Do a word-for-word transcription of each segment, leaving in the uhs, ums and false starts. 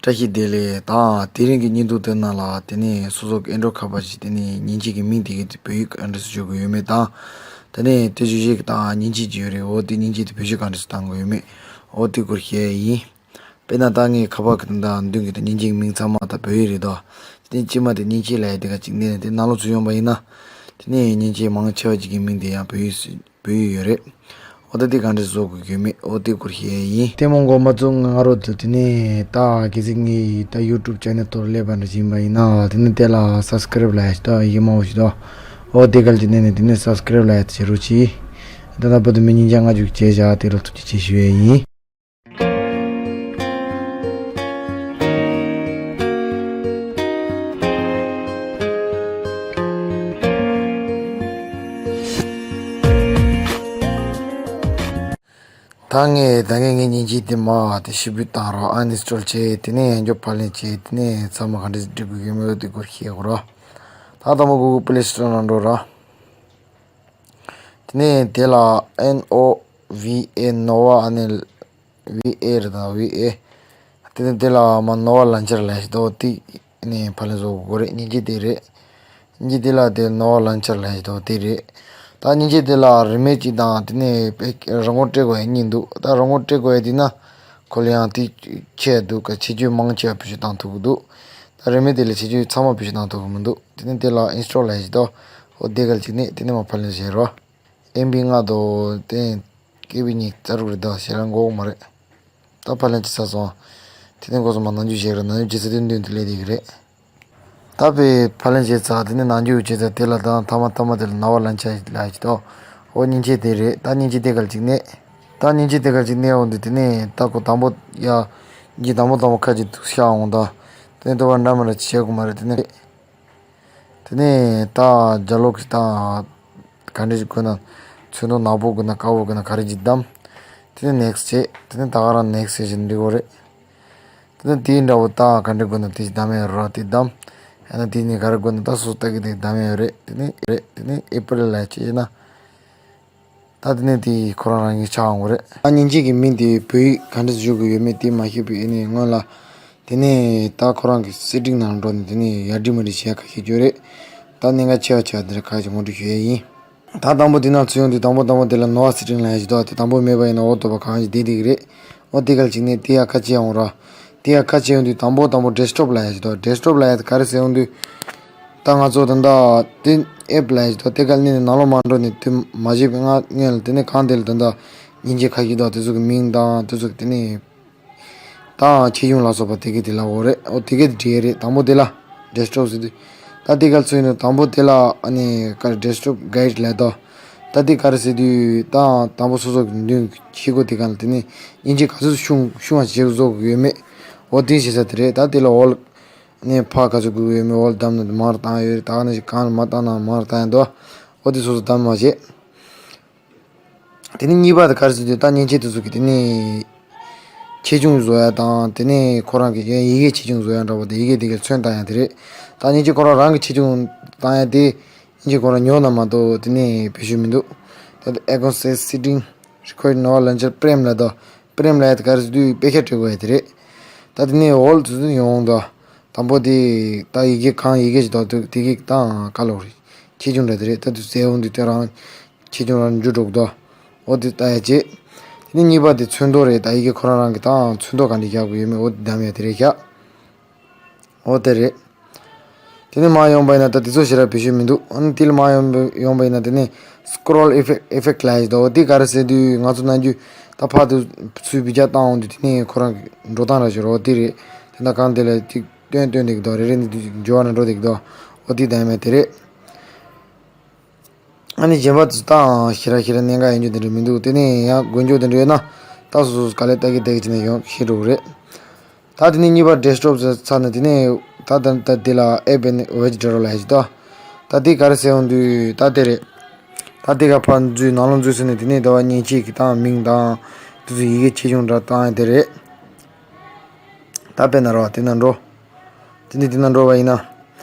བཀྲ་ཤིས་བདེ་ལེགས། ད་དེ་རིང་གི་བརྙན་ཐུང་དེ་ནང་ལ་དེ་ནས་སོ་སོ་གི་ཨེན་ཌོ་ཁ་པར་ཞིག་དེ་ནས་མཉེན་ཆས་ཀྱི་མིང་དེ་གའི་བོད་ཡིག་ག་འདྲ་སེ་བརྗོད་དགོས་ཡོད་མེད་དང་། དེ་ནས་དེ་བཞིན་གཞན་གྱི་ད་མཉེན་ཆས་ཅིག་ཡོད་རེད། འོ་དེ་མཉེན་ཆས་དེ་བེད་སྤྱོད་ག་འདྲ་སེ་བཏང་དགོས་ཡོད་མེད། འོ་དེ་སྐོར་བཤད་ཡ་ཡིན། དཔེར་ན་ད་ངས་ཁ་པར་གི་དེ་འདྲ་མདུན་གྱི་དེ་མཉེན་ཆས་ཀྱི་མིང་ཚང་མ་ད་བོད་ཡིག་རེད་དོ། དེ་ནས་སྤྱི་མ་དེ་མཉེན་ཆས་ལབ་ཡ་དེ་ག་ཅིག་ནས་དེ་ནང་ལོགས་ཚུར་ཡོང་པ་ཡིན་ན། དེ་ནས་མཉེན་ཆས་མང་ཆེ་བ་ཅིག་གི་མིང་དེ་ཡང་བོད་ཡིག་བོད་ཡིག་ཡོད་རེད། འོ་ད་དེ་ག་འདྲ་བཟོ་དགོས་ཀྱི་ཡོད་མེད་འོ་དེ་སྐོར་བཤད་ཡ་ཡིན། ལྟད་མོ་མགོ་མ་ཚོས་ང་རོ་དེ་དེ་ནས་ད་གལ་སྲིད་ངའི་ད་ཡུ་ཊུབ་ཅེ་ནལ་ཐོག་སླེབས་པ་འདྲ་ཞིག་ཡིན་པ་ཡིན་ན་དེ་ནས་དེ་ལ་སབ་སི་ཀ་རེབ་ལབ་ཡ་ཞིག་ད་ཡི་མ་འོ་ཞིག་ད། འོ་དེ་གལ་ཅིག་ནས་ནས་དེ་ནས་སབ་སི་ཀ་རེབ་ལབ་ཡ་དེ་བྱེད་རོགས་གྱིས། ད་ད་བུ་དུ་མི་ཉིན་ཅང་ང་ཅིག་བྱས་བཞག་དེ་ལ་ཐུགས་རྗེ་ཆེ་ཞུ་ཡ་ཡིན། ད་ངས་ད་ངས་ངའི་མཉེན་ཆས་དེ་མར་དེ་ཕྱིར་འབུད་བཏང་རོགས། ཨན་ཨིན་སི་ཊོལ་བྱས། དེ་ནས་ཡང་བསྐྱར་ཕབ་ལེན་བྱས། དེ་ནས་ཚང་མ་ག་འདྲ་སྒྲིག་དགོས་ཀྱི་མེད་དེ་སྐོར་བཤད་དགོས་རོགས། ད་དང་པོ་གུ་གལ་པི་ལེ་སི་ཊོར་ནང་འགྲོ་རོགས། དེ་ནས་དེ་ལ་ཨེན་ཨོ་ཝི་ཨེ་ནོ་ཝ་ཨ་ནི། ཝི་ཨེ་རེད་ད་ཝི་ཨེ། དེ་ནས་དེ་ལ་མར་ནོ་ཝ་ལོན་ཆར་ལབ་ཡ་ཞིག་འདུག་དེ་ནས་ཕབ་ལེན་བཟོ་དགོས་རེད། མཉེན་ཆས་དེ་རེད། མཉེན་ཆས་དེ་ལ་དེ་ནོ་ཝ་ལོན་ཆར་ལབ་ཡ་ཞིག་འདུག་དེ་རེད། ད་མཉེན་ཆས་དེ་ལ་རིན་མེད་ཅིག་དང་དེ་ནས་པེ་རང་མགོ་སྤྲད་དགོས་ཡ་གཉིས་འདུག་ད་རང་མགོ་སྤྲད་དགོས་ཡ་དེ་ན་ཁོ་ལ་ཡང་དེ་ཆེ་འདུག་ག་ཆེ་ཆུང་མང་ཆེ་བ་བེད་སྤྱོད་བཏང་ཐུབ་ཀྱི་འདུག་ད་རིན་མེད་དེ་ལ་ཆེ་ཆུང་ཚང་མ་བེད་སྤྱོད་བཏང་ཐུབ་ཀྱི་མི་འདུག་དེ་ནས་དེ་ལ་ཨིན་སི་ཊོལ་ལབ་ཡ་ཞིག་འདུག་འོ་དེ་གལ་ཅིག་ནས་དེ་ནས་མར་ཕབ་ལེན་བྱེད་རོགས། ཨེམ་བི་ལྔ་དང་དེ་ཀེ་བི་གཉིས་རྩ་དྲུག་རེད་ད་ཞེ་དྲག་མགོ་མ་རེད། ད་ཕབ་ལེན་བྱེད་ཚར་སོང་། དེ་ནས་འགོ་སོང་མ་ནང་འཇུག་བྱེད་རེད། ནང་འཇུག་བྱེད་ཚར་དུས་མདུན་དུ་སླེབས་བསྡད་ཀྱི་རེད། ད་དཔེ་ཕབ་ལེན་བྱས་ཚར་དེ་ནས་ནང་འཇུག་བྱས་ཚར་དེ་ལ་ད་མཐའ་མ་མཐའ་མ་དེ་ལ་ནོ་ཝ་ལོན་ཆར་ལབ་ཡ་ཞིག་འདུག་འོ་མཉེན་ཆས་དེ་རེད། ད་མཉེན་ཆས་དེ་གལ་ཅིག་ནས། ད་མཉེན་ཆས་དེ་གལ་ཅིག་ནས་འོང་དུས་དེ་ནས་ད་ཁོ་དང་པོ་ཡ། མཉེན་ཆས་དང་པོ་དང་པོ་ཁ་ཅིག་འདུག་ཤག་འོང་ད། དེ་ནས་དོ་བ་འདྲ་མི་འདྲ་བྱེད་དགོས་མ་རེད་དེ་ནས། དེ་ནས་ད་རྒྱ་ལོག་གི་ད་ག་འདྲ་ཞིག་དགོས་ན། ཚོན་མདོག་ནག་པོ་དགོས་ན་དཀར་པོ་དགོས་ན་ག་རེ་ཅིག་བདམས། དེ་ནས་ནེག་སི་ཊི་བྱས། དེ་ནས་ད་ག་རང་ནེག་སི་ཊི་བྱས་བཞིན་འགྲིག་གོ་རེད། དེ་ནས་དེའི་འདྲ་བོ་ད་ག་འདྲ་དགོས་ན་དེ་ཞིག་བདམས་ཡོད་ར་དེ་བདམས། ཡང་ན་དེ་ནས་ག་རེ་དགོས་ན་ད་སོ་སོ་ལྟ་གི་དེ་བདམས་ཡོད་རེད། དེ་ནས་རེད་དེ་ནས་ཨེ་པལ་ལ་བྱས་ན། ད་དེ་ནས་དེ་ཁོ་རང་རང་གི་ཆགས་འོང་གི་རེད། ད་མཉེན་ཆས་ཀྱི་མིང་དེ་བོད་ཡིག་ག་འདྲ་བཞུགས་ཀྱི་ཡོད་མེད་དེ་མ་ཤེས་པའི་ཨེ་ནས་སྔོན་ལ། དེ་ནས་ད་ཁོ་རང་གི་སེ་ཊིང་ནང་འགྲོ་ནས་དེ་ནས་ཡར་འགྲིག་མར་འགྲིག་བྱེད་ཡ་ཁ་ཤས་ཡོད་རེད། ད་གནད་འགག་ཆེ་བ་ཆེ་བ་དེ་འདྲ་ཁ་ཤས་ངོ་སྤྲོད་ཞུ་ཡ་ཡིན། ད་དང་པོ་དེ་ནང་ཚུད་ཡོང་དུས་དང་པོ་དང་པོ་དེ་ལ་ནོ་ཝ་སེ་ཊིང་ལབ་ཡ་ཞིག་འདུག་དེ་དང་པོ་མེད་པ་ཡིན་ན་འོ་ཐོབ་པ་གང་ཞིག་བསྡད་བསྡད་ཀྱི་རེད། འོ་དེ་གལ་ཅིག་ནས་དེ་ཡར་ཁ་ཕྱེ་ཡོང་ར། དེ་ཡར་ཁ་ཕྱེ་ཡོང་དུས་དང་པོ་དང་པོ་ཌེ་སི་ཊོབ་ལབ་ཡ་ཞིག་འདུག་ཌེ་སི་ཊོབ་ལབ་ཡ་དེ་ག་རེ་ཟེར་ཡོང་དུས། ད་ང་ཚོ་ད་ལྟ་དེ་ཨེབ་ལབ་ཡ་ཞིག་འདུག་དེ་ག་ནས་ནང་ལོགས་མར་འགྲོ་ནས་དེ་མ་བྱས་པའི་སྔ་སྔོན་ལ་དེ་ནས་གང་དེ་ལ་ད་ལྟ་མཉེན་ཆས་ཁ་ཤས་དང་དེ་ཚོ་གི་མིང་དང་དེ་ཚོ་གི་དེ་ནས་དང་ཆེ་ཆུང་ལ་སོགས་པ་དེ་གི་དེ་ལ་འོ་རེད། འོ་དེ་གི་དེ་བྲིས་རེད། དང་པོ་དེ་ལ་ཌེ་སི་ཊོབ་ཟེར་དུས། ད་དེ་ག་ཚོད་ཡིན་ན་དང་པོ་དེ་ལ་ཨ་ནི་ག་རེ་ཌེ་སི་ཊོབ་གའིཌ་ལབ་དོ། ད་དེ་ག་རེ་ཟེར་དུས་ད་དང་པོ་སོ་སོ་གི་མདུན་ཤེལ་སྒོ་དེ་ག་ལ་དེ་ནས་མཉེན་ཆས་ག་ཚོད་ཤུང་ཤུང་བ་བྱེད་བཟོ་དགོས་ཡོད་མེད། འོ་དེ་བྱེད་ས་དེ་རེད། ད་དེ་ལ་འོ་ལ་ནས་ཕར་ག་ཚོད་དགོས་ཡོད་མེད་འོ་ལ་བདམས་ན་མར་བཏང་ཡོད་རེད། ད་ག་ནང་བཞིན་གང་ལ་མར་བཏང་ན་མར་བཏང་ཡ་འདུག་འོ་དེ་སོ་སོ་བདམས་མ་བྱེད། དེ་ནས་གཉིས་པ་དེ་ག་རེ་ཟེར་དུས་ད་མཉེན་ཆས་དེ་ཚོ་གི་དེ་ནས་ཆེ་ཆུང་བཟོ་ཡ་དང་དེ་ནས་ཁོ་རང་གི་ཡི་གེ་ཆེ་ཆུང་བཟོ་ཡ་འདྲ་བོ་དེ་ཡི་གེ་དེ་གའི་ཚོན་བཏང་ཡ་དེ་རེད། ད་མཉེན་ཆས་ཁོ་རང་རང་གི་ཆེ་ཆུང་བཏང་ཡ་དེ་མཉེན་ཆས་ཁོ་རང་ཉོ་ན་མ་གཏོགས་དེ་ནས་བེད་སྤྱོད་མི་འདུག་ད་ཨེ་ཀོན་སེ་སི་ཊིང་རི་ཁོ་ཡར་ནོ་ཝ་ལོན་ཆར་པི་རེམ་ལབ་དོ། པི་རེམ་ལབ་ཡ་དེ་ག་རེ་ཟེར་དུས་དཔེ་ཆ་སྤྲད་དགོས་ཡ་དེ་རེད། ད་དེ་ནས་འོ་ལ་དེ་ཚོ་ཡོང་དོ། དང་པོ་དེ་ད་ཡི་གེ་གང་ཡི་གེ་ཞིག་འདུག་དེ་གི་དང་ག་ལོག་རེད། ཆེ་ཆུང་འདྲ་དེ་རེད། ད་དུ་ཟེར་འོང་དུས་དེ་རང་ཆེ་ཆུང་རང་འཇུ་འགྲོ་གི་འདུག་འོ་དེ་ལྟ་ཡ་བྱེད། དེ་ནས་གཉིས་པ་དེ་ཚོན་མདོག་རེད། ད་ཡི་གེ་ཁོ་རང་རང་གི་དང་ཚོན་མདོག་ག་འདྲ་རྒྱག་དགོས་ཡོད་མེད་འོ་དེ་བདམས་ཡ་དེ་རེད་ཤག་འོ་དེ་རེད། དེ་ནས་མར་ཡོང་པ་ཡིན་ན་ད་དེ་ཚོ་ཞེ་དྲག་བེད་སྤྱོད་མི་འདུག་ཨ་ནི་དེ་ལ་མར་ཡོང་ཡོང་པ་ཡིན་ན་དེ་ནས་སི་ཀོ་རོལ་ཨི་ཕེག་ཨི་ཕེག་ལབ་ཡ་ཞིག་འདུག་འོ་དེ་ག་རེ་ཟེར་དུས་ང་ཚོ་ནམ་རྒྱུན་ད་ཕར་དུ་ཚུར་བི་ཇ་བཏང་འོང་དུས་དེ་ནས་ཁོ་རང་གི་འགྲོ་སྟངས་ར་ཞིག་རེད། འོ་དེ་རེད། དེ་འདྲ་གང་དེ་ལ་ཅིག་སྟོན་སྟོན་བསྡད་ཀྱི་འདུག་རེ་རེ་ནས་འགྱུར་བ་ནང་འགྲོ་བསྡད་ཀྱི་འདུག་འོ་དེ་བདམས་ཡ་དེ་རེད། ཨ་ནི་གཞན་པ་ཚོ་ད་ཞེ་དྲག་ཞེ་དྲག་གནད་འགག་ཡིན་རྒྱུ་དེ་འདྲ་མི་འདུག་དེ་ནས་ཡང་དགོས་འཇོག་དེ་འདྲ་ཡོད་ན་ད་སོ་སོ་ག་ལེར་ལྟ་གི་ལྟ་གི་བྱས་ནས་ཡོང་ཤེས་འགྲོ་གི་རེད། ད་དེ་ནས་གཉིས་པ་ཌེ་སི་ཊོབ་ཚར་ནས་དེ་ནས་ད་ད་ད་དེ་ལ་ཨེབ་ཨེན་ཝེ་ཇི་ཌི་རོ་ལབ་ཡ་ཞིག་འདུག་ད་དེ་ག་རེ་ཟེར་ཡོང་དུས་ད་དེ་རེད། ད་དེ་ག་ཕར་འཛུལ་ནང་ལོགས་འཛུལ་ཟེར་ནས་དེ་ནས་ཟླ་བ་མཉེན་ཆས་ཀྱི་དང་མིང་དང་དེ་ཚོ་ཡི་གེ་ཆེ་ཆུང་འདྲ་བཏང་ཡ་དེ་རེད། ད་དཔེར་ན་རོ་དེ་ན་འགྲོ། དེ་ནས་དེ་ན་འགྲོ་བ་ཡིན་ན།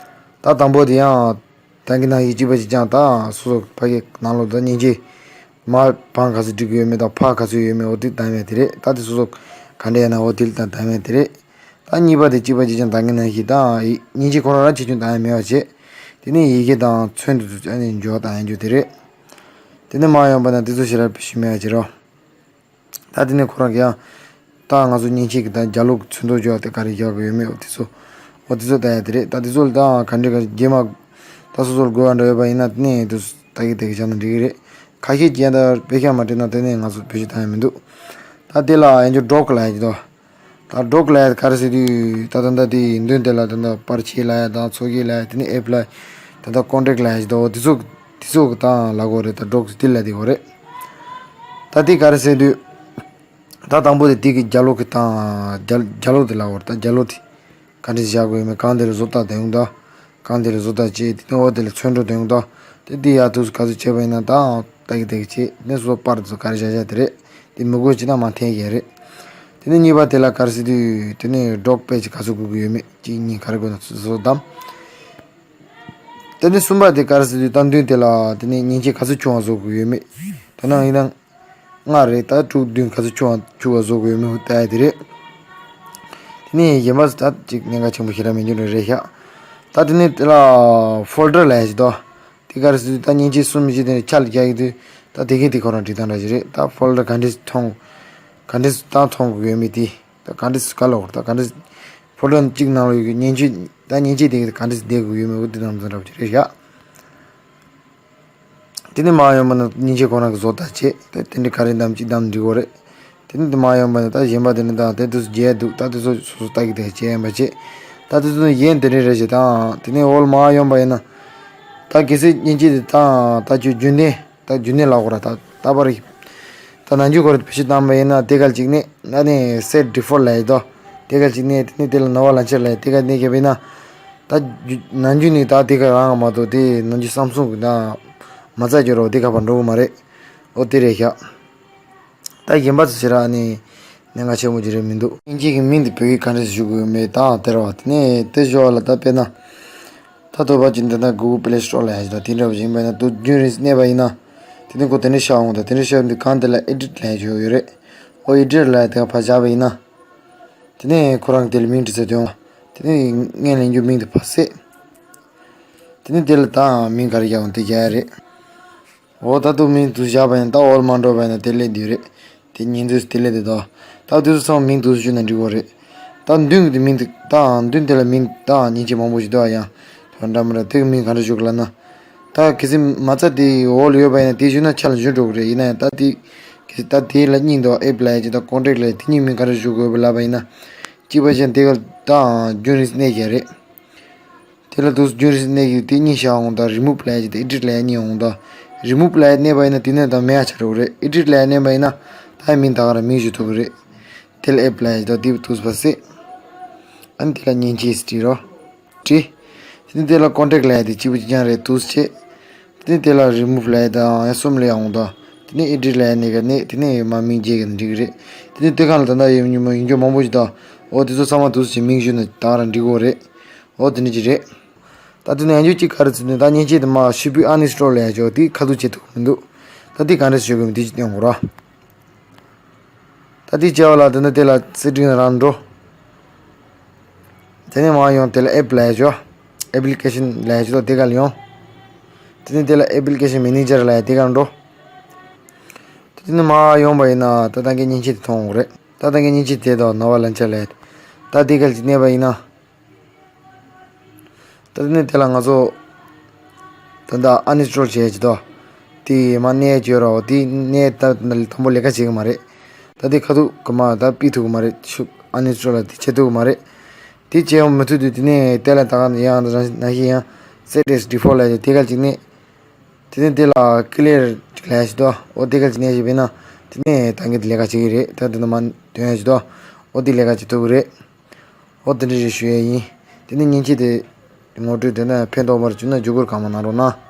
ད་དང་པོ་དེ་ཡང་ད་གིན་ན་ཡིག་གཅིག་པ་ཞིག་ཀྱང་ད་སོ་སོ་ཕ་གི་ནང་ལོགས་ད་མཉེན་ཆས་མར་བང་ག་ཚོད་སྒྲིག་གི་ཡོད་མེད་དང་ཕར་ག་ཚོད་ཡོད་མེད་འོ་དེ་བདམས་ཡ་དེ་རེད། ད་དེ་སོ་སོ་ག་འདྲ་ཡིན་ན་འོ་དེ་ལ་ད་བདམས་ཡ་དེ་རེད། ད་གཉིས་པ་དེ་གཅིག་པ་གཅིག་རྐྱང་བཏང་གི་ན་ཞིག་དང་མཉེན་ཆས་ཁོ་རང་ར་ཆེ་ཆུང་བཏང་ཡ་མེད་པ་བྱས། དེ་ནས་ཡི་གེ་དང་ཚོན་དུ་ཚོ་ཨ་ནི་འཇོག་བཏང་ཡ་འཇོག་དེ་རེད། དེ་ནས་མ་ཡོང་པ་ན་དེ་ཚོ་ཞེ་དྲག་བེད་སྤྱོད་མེད་པ་བྱེད་རོགས། ད་དེ་ནས་ཁོ་རང་གི་ཡང་། ད་ང་ཚོ་མཉེན་ཆས་ཀྱི་ད་རྒྱ་ལོ་གི་ཚོན་མདོག་འཇོག་དེ་ག་རེ་རྒྱག་དགོས་ཡོད་མེད་འོ་དེ་ཚོ། འོ་དེ་ཚོ་ལྟ་ཡ་དེ་རེད། ད་དེ་ཚོ་ལ་ད་ག་འདྲ་ག་རྗེས་མ། ད་སོ་སོར་དགོས་པ་འདྲ་ཡོད་པ་ཡིན་ན་དེ་ནས་དེ་ཚོ་ལྟ་གི་བསྡད་གི་བཞག་ན་འགྲིག་གི་རེད། ཁ་ཤས་ཀྱིས་ད་དཔེ་ཤག་མ་བྲིས་ན་དེ་ནས་ང་ཚོ་བེད་སྤྱོད་བཏང་ཡ་མི་འདུག་ད་དེ་ལ་ཡང་ཅིག་སྒྲོག་ལབ་ཡ་ཅིག་འདུག་ད་སྒྲོག་ལབ་ཡ་ག་རེ་ཟེར་དུས་ད་ད་ད་དེ་མདུན་དེ་ལ་ད་ད་པར་ཆས་ལབ་ཡ་དང་ཚོགས་ཀྱི་ལབ་ཡ་དེ་ནས་ཨེབ་ལབ་ཡ་ད་ད་ཀོན་ཊེག་ལབ་ཡ་ཅིག་འདུག་འོ་དེ་ཚོ་དེ་ཚོ་གི་ད་ལབ་དགོས་རེད། ད་སྒྲོག་དེ་ལབ་དེ་གོ་རེད། ད་དེ་ག་རེ་ཟེར་དུས། ད་དང་པོ་དེ་དེ་གི་རྒྱ་ལོ་གི་དང་རྒྱ་རྒྱ་ལོ་དེ་ལབ་དགོས་རེད། ད་རྒྱ་ལོ་དེ་ག་འདྲ་བཞག་དགོས་ཡོད་མེད་གང་དེ་ལ་བཟོ་ལྟ་དེ་ཡོང་ད། གང་དེ་ལ་བཟོ་ལྟ་བྱས་དེ་ནས་འོ་དེ་ལ་ཚོན་འགྲོ་དེ་ཡོང་ད། དེ་དེ་ཡག་ཐུགས་སུ་ག་ཚོད་བྱས་པ་ཡིན་ན་ད་ཨང་ལྟ་གི་ལྟ་གི་བྱས་དེ་ནས་བཟོ་པར་དུ་ག་རེ་བཞག་བཞག་དེ་རེད། དེ་མི་དགོས་ཅི་ན་མ་འཐེན་ཡས་རེད། དེ་ནས་གཉིས་པ་དེ་ལ་ག་རེ་ཟེར་དུས་དེ་ནས་སྒྲོག་པས་ཅི་ག་ཚོད་དགོས་ཀྱི་ཡོད་མེད་གཅིག་གཉིས་ག་རེ་དགོས་ན་ཚོད་བཟོ་དམ། དེ་ནས་གསུམ་པ་དེ་ག་རེ་ཟེར་དུས་ད་མདུན་དེ་ལ་དེ་ནས་མཉེན་ཆས་ག་ཚོད་ཆུང་བ་བཟོ་དགོས་ཡོད་མེད། ད་ནང་ཡིན་ན། ལྔ་རེད། ད་དྲུག་བདུན་ག་ཚོད་ཆུང་བ་ཆུང་བ་བཟོ་དགོས་ཡོད་མེད་ལྟ་ཡ་དེ་རེད། དེ་ནས་གཞན་པ་ད་ཅིག་གནད་འགག་ཆེན་པོ་ཞེ་དྲག་མི་འགྱུར་ནི་རེད་ཤག་ད་དེ་ནས་དེ་ལ་ཕོལ་ཌར་ལབ་ཡ་ཞིག་འདུག་དེ་ག་རེ་ཟེར་དུས་ད་མཉེན་ཆས་གསུམ་བཞི་དེ་ནས་ཆ་ལ་རྒྱག་གི་དུས་ད་དེ་གས་དེ་ཁོ་རང་བྲིས་སྟངས་འདྲ་ཞིག་རེད། ད་ཕོལ་ཌར་ག་འདྲས་མཐོང་། ག་འདྲས་ད་མཐོང་དགོས་ཡོད་མེད་དེ། ད་ག་འདྲས་ག་ལ་འོར་ད་ག་འདྲས་ཕོལ་ཌར་གཅིག་ནང་ལ་ཡོད་ཀྱི་མཉེན་ཆས་ད་མཉེན་ཆས་དེ་ག་འདྲས་བསྡད་དགོས་ཡོད་མེད་འོ་དེ་ཙམ་ཙམ་འདྲ་པོ་ཅིག་རེད་ཤག་དེ་ནས་མ་ཡོང་བ་ན་མཉེན་ཆས་ཁོ་རང་གི་བཟོ་ལྟ་བྱེད་དེ་དེ་འདྲ་ག་རེ་འདམ་གཅིག་འདམ་འགྲིག་གོ་རེད། དེ་ནས་དེ་མ་ཡོང་བ་ན་ད་གཞན་པ་དེ་ནས་ད་དེ་དུས་རྒྱས་འདུག་ད་དེ་ཚོ་སོ་སོ་ལྟ་གི་དེ་བྱེད་ཡན་པ་བྱེད། ད་དེ་ཚོ་ཡན་དེ་འདྲ་རེད་བྱེད་དང་དེ་ནས་འོལ་མ་ཡོང་བ་ཡིན་ན། ད་གལ་སྲིད་མཉེན་ཆས་དེ་ད་ད་ཁྱོད་རྒྱུན་ལྡན་ད་རྒྱུན་ལྡན་ལ་གོ་ར་ད་ད་པར་ད་ནང་རྒྱུ་གོ་ར་བེད་སྤྱོད་བཏང་བ་ཡིན་ན་དེ་གལ་གཅིག་ནས་ད་ནས་སེ་ཊི་ཌི་ཕོལ་ཊི་ལབ་ཡི་དོ། དེ་གལ་གཅིག་ནས་དེ་ནས་དེ་ལ་ནོར་བ་ལ་ཆེར་ལབ་ཡི་དེ་གལ་ནས་གལ་བས་ན། ད་རྒྱུ་ནང་རྒྱུ་ནས་ད་དེ་ག་རང་མ་གཏོགས་དེ་ནང་རྒྱུ་སམ་སུང་གི་ད་མ་རྩ་རྒྱུ་རོ་དེ་ག་པར་འགྲོ་གི་མ་རེད། ཨོ་དེ་རེད་ཤག་ད་གཞན་པ་ཚོ་ཞེ་དྲག་ནི་གནད་འགག་ཆེན་པོ་ཅིག་རེད་མི་འདུག་མཉེན་ཆས་ཀྱི་མིང་དེ་བོད་ཡིག་ག་འདྲས་ཞུ་དགོས་མེད་ད་དེ་རེད་བ། དེ་ནས་དེ་ཞོར་ལ་ད་དཔེར་ན། ད་དོ་བ་ཅིག་འདི་ན་གུ་གལ་པི་ལེ་སི་ཊོར་ལ་ཡ་ཞིག་དང་དེ་འདྲ་བ་ཞིག་ཡིན་པ་ཡིན་ན་དུ་རྒྱུན་རིང་གནས་པ་ཡིན་ན། དེ་ནས་ཁོ་དེ་འདྲས་ཤར་འོང་ད་དེ་འདྲས་ཤར་འདི་གང་དེ་ལ་ཨེ་ཌིཊ་ལ་ཡ་ཞིག་ཡོད་རེད། ཨོ་ཨེ་ཌིཊ་ལ་ཡ་དེ་ག་ཕར་བཞག་པ་ཡིན་ན། དེ་ནས་ཁོ་རང་དེ་ལ་མིང་བྲིས་ཚེ་དོན། དེ་ནས་ངས་ལེན་རྒྱུ་མིང་དེ་ཕར་བསད། དེ་ནས་དེ་ལ་ད་མིང་ག་རེ་རྒྱག་འོང་དེ་རྒྱག་ཡ་རེད། འོ་ད་དུ་མིང་དུ་བཞག་པ་ཡིན་ད་འོལ་མ་འགྲོ་བ་ཡིན་ན་དེ་ལས་འདི་རེད། དེ་ཉིན་དུས་དེ་ལས་དེ་དོ། ད་དུས་སུ་ཚང་མིང་དུ་ཞུ་ན་འགྲིག་གོ་རེད། ད་མདུན་གྱི་མིང་དུ་ད་མདུན་དེ་ལ་མིང་ད་མཉེན་ཆས་མང་པོ་ཞིག་འདུག་ཨ་ཡང་། དོན་འདྲ་མི་འདྲ་དེ་གི་མིང་ག་འདྲ་ཞུ་གི་ལབ་ན། ད་གལ་སྲིད་མ་རྩ་དེ་འོལ་ཡོད་པ་ཡིན་ན་དེ་ཞུ་ན་ཆ་ལ་ཞུ་འགྲོ་གི་རེད། ཡིན་ན་ཡང་ད་དེ་གལ་སྲིད་ད་དེ་ལ་གཉིས་འདུག་ཨེབ་ལ་ཡ་ཅིག་ད་ཀོན་ཊེག་ལ་ཡ་དེ་གཉིས་མིང་ག་འདྲ་ཞུ་དགོས་པ་ལབ་པ་ཡིན་ན། གཅིག་པ་ཅན་དེ་ག་ད་རྒྱུན་རིང་གནས་ཀྱི་རེད། དེ་ལ་དུས་རྒྱུན་རིང་གནས་ཀྱི་དེ་གཉིས་བཞག་འོང་ད་རི་མུབ་ལབ་ཡ་ཅིག་དང་ཨེ་ཌིཊ་ལབ་ཡ་གཉིས་འོང་ད། རི་མུབ་ལབ་ཡ་གནས་པ་ཡིན་ན་དེ་ནས་ད་མེད་ཡ་ཆགས་འགྲོ་གི་རེད། ཨེ་ཌིཊ་ལབ་ཡ་གནས་པ་ཡིན་ན་ད་ཡ་མིང་ད་ག་རང་མིང་ཞུ་ཐུབ་ཀྱི་རེད། དེ་ལ་ཨེབ་ལབ་ཡ་ཅིག་དང་དེ་དུས་ཕར་བསད། ཨ་ནི་དེ་ལ་མཉེན་ཆས་བྲིས་རོགས། བྲིས། དེ་ནས་དེ་ལ་ཀོན་ཊེག་ལབ་ཡ་དེ་གཅིག་པུ་གཅིག་རྐྱང་རེད་དུས་བྱས། དེ་ནས་དེ་ལ་རི་མུབ་ལབ་ཡ་དང་ཡང་གསུམ་ལབ་ཡ་འོང་ད། དེ་ནས་ཨེ་ཌིཊ་ལབ་ཡ་གནས་ཀ་གནས་དེ་ནས་མ་མིང་བརྗེ་གི་འགྲིག་གི་རེད། དེ་ནས་དེ་གང་ལ་ད་ལྟ་ཡོད་མྱོང་མ་ཡོད་མྱོང་མང་པོ་ཞིག་དང་། འོ་དེ་ཚོ་ཚང་མ་དུས་ཀྱི་མིང་ཞུས་ན་ད་ག་རང་འགྲིག་གི་རེད། འོ་དེ་འདྲ་ཅིག་རེད། ད་དེ་ནས་ཡང་བསྐྱར་གཅིག་ག་རེ་ཟེར་ན་ད་མཉེན་ཆས་དེ་མར་ཕྱི་པོའི་ཨན་ཨིན་སི་ཊོལ་ལབ་ཡ་ཅིག་ཡོད་དེ་ཁ་ཐུག་བྱེད་ཐུབ་ཀྱི་མི་འདུག་ད་དེ་ག་འདྲ་ཞུ་དགོས་མིན་དེ་ཅིག་སྟོན་དགོས་ར། ད་དེ་བྱས་པ་ལ་དེ་ནས་དེ་ལ་སེ་ཊིང་ནང་རང་འགྲོ། དེ་ནས་མར་ཡོང་དེ་ལ་ཨེབ་ལབ་ཡ་ཅིག་ཡོད། ཨེབ་ལི་ཀེ་ཤན་ལབ་ཡ་ཅིག་ཡོད་དེ་ག་ལ་ཡོང་། དེ་ནས་དེ་ལ་ཨེབ་ལི་ཀེ་ཤན་མེ་ནེ་ཇར་ལབ་ཡ་དེ་ག་ལ་འགྲོ། དེ་ནས་མར་ཡོང་པ་ཡིན་ན་ད་ད་གིན་མཉེན་ཆས་དེ་མཐོང་འོང་གི་རེད། ད་ད་གིན་མཉེན་ཆས་དེ་དང་ནོ་ཝ་ལན་ཆར་ལབ་ཡ། ད་དེ་ག་ལ་ཅིག་གནས་པ་ཡིན་ན། ད་དེ་ནས་དེ་ལ་ང་ཚོ་ད་ལྟ་ཨན་ཨིན་སི་ཊོལ་བྱས་ཀྱི་དོ། དེ་མ་གནས་ཀྱི་ཡོད་ར་འོ་དེ་གནས་ད་དང་པོ་ལས་ཀ་བྱེད་ཀྱི་མ་རེད། ད་དེ་ཁ་ཐུག་གི་མ་ད་ཕུད་ཐུབ་ཀྱི་མ་རེད་ཤུགས་ཨན་ཨིན་སི་ཊོལ་ལ་དེ་བྱེད་ཐུབ་ཀྱི་མ་རེད། དེ་བྱེད་ཡང་མི་ཐུབ་དུས་དེ་ནས་དེ་ལ་ད་ག་ཡང་ད་ནང་བཞིན་ཡང་སེ་ཊི་ཨེས་ཌི་ཕོལ་ཊི་ལབ་ཡ་དེ་ག་ལ་ཅིག་གནས། དེ་ནས་དེ་ལ་ཀི་ལི་ཡར་ཅིག་ལབ་ཡ་ཞིག་འདུག་འོ་དེ་ག་ལ་ཅིག་གནས་ཞིག་བས་ན་དེ་ནས་ད་གིན་དེ་ལས་ཀ་བྱེད་ཀྱི་རེད། ད་དེ་ནས་མ་དོན་ཡ་ཞིག་འདུག་འོ་དེ་ལས་ཀ་བྱེད་ཐུབ་ཀྱི་རེད། འོ་དེ་འདྲ་ཞིག་ཞུ་ཡ་ཡིན། དེ་ནས་མཉེན་ཆས་དེ་ངོ་སྤྲོད་དེ་ནས་ཕན་ཐོགས་པར་བྱུང་ན་བརྒྱུད་སྐུར་གང་མང་གནང་རོགས་གནང་།